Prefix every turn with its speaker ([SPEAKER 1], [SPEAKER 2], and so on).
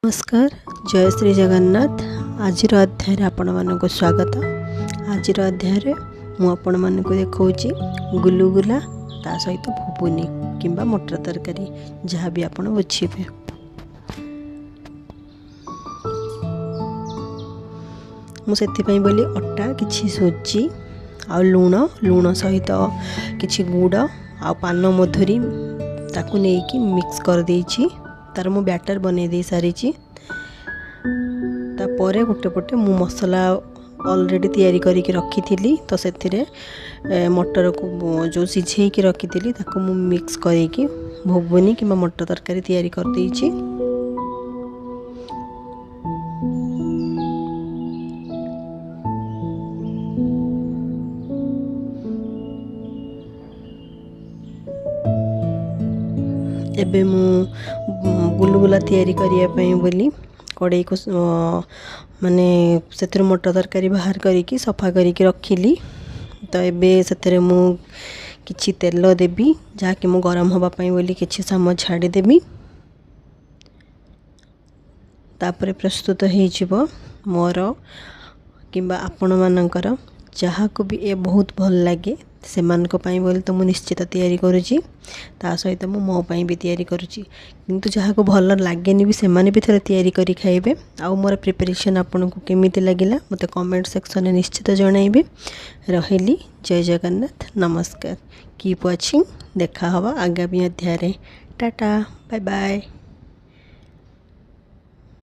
[SPEAKER 1] ନମସ୍କାର, ଜୟ ଶ୍ରୀ ଜଗନ୍ନାଥ। ଆଜିର ଅଧ୍ୟାୟରେ ଆପଣମାନଙ୍କୁ ସ୍ୱାଗତ। ଆଜିର ଅଧ୍ୟାୟରେ ମୁଁ ଆପଣମାନଙ୍କୁ ଦେଖାଉଛି ଗୁଲୁଗୁଲା, ତା ସହିତ ଘୁଗୁନି କିମ୍ବା ମଟର ତରକାରୀ, ଯାହା ବି ଆପଣ ବୁଝିବେ। ମୁଁ ସେଥିପାଇଁ ବୋଲି ଅଟା, କିଛି ସୁଜି ଆଉ ଲୁଣ, ଲୁଣ ସହିତ କିଛି ଗୁଡ଼ ଆଉ ପାନ ମଧୁରୀ, ତାକୁ ନେଇକି ମିକ୍ସ କରିଦେଇଛି। ତାର ମୁଁ ବ୍ୟାଟର୍ ବନେଇ ଦେଇ ସାରିଛି। ତାପରେ ଗୋଟେ ପଟେ ମୁଁ ମସଲା ଅଲରେଡ଼ି ତିଆରି କରିକି ରଖିଥିଲି, ତ ସେଥିରେ ମଟରକୁ ଯେଉଁ ସିଝେଇକି ରଖିଥିଲି ତାକୁ ମୁଁ ମିକ୍ସ କରିକି ଘୁଗୁନି କିମ୍ବା ମଟର ତରକାରୀ ତିଆରି କରିଦେଇଛି। ଏବେ ମୁଁ ଗୁଲୁଗୁଲା ତିଆରି କରିବା ପାଇଁ ବୋଲି କଡ଼େଇକୁ, ମାନେ ସେଥିରୁ ମଟର ତରକାରୀ ବାହାର କରିକି ସଫା କରିକି ରଖିଲି। ତ ଏବେ ସେଥିରେ ମୁଁ କିଛି ତେଲ ଦେବି, ଯାହାକି ମୁଁ ଗରମ ହେବା ପାଇଁ ବୋଲି କିଛି ସମୟ ଛାଡ଼ିଦେବି। ତାପରେ ପ୍ରସ୍ତୁତ ହେଇଯିବ ମୋର କିମ୍ବା ଆପଣମାନଙ୍କର, ଯାହାକୁ ବି ଏ ବହୁତ ଭଲ ଲାଗେ ସେମାନଙ୍କ ପାଇଁ ବୋଲି ତ ମୁଁ ନିଶ୍ଚିତ ତିଆରି କରୁଛି। ତା ସହିତ ମୁଁ ମୋ ପାଇଁ ବି ତିଆରି କରୁଛି, କିନ୍ତୁ ଯାହାକୁ ଭଲ ଲାଗେନି ବି ସେମାନେ ବି ଥରେ ତିଆରି କରି ଖାଇବେ। ଆଉ ମୋର ପ୍ରିପାରେସନ୍ ଆପଣଙ୍କୁ କେମିତି ଲାଗିଲା ମୋତେ କମେଣ୍ଟ ସେକ୍ସନରେ ନିଶ୍ଚିତ ଜଣାଇବେ। ରହିଲି, ଜୟ ଜଗନ୍ନାଥ, ନମସ୍କାର, କିପ୍ ୱାଚିଂ। ଦେଖା ହେବ ଆଗାମୀ ଅଧ୍ୟାୟରେ। Tata, bye bye.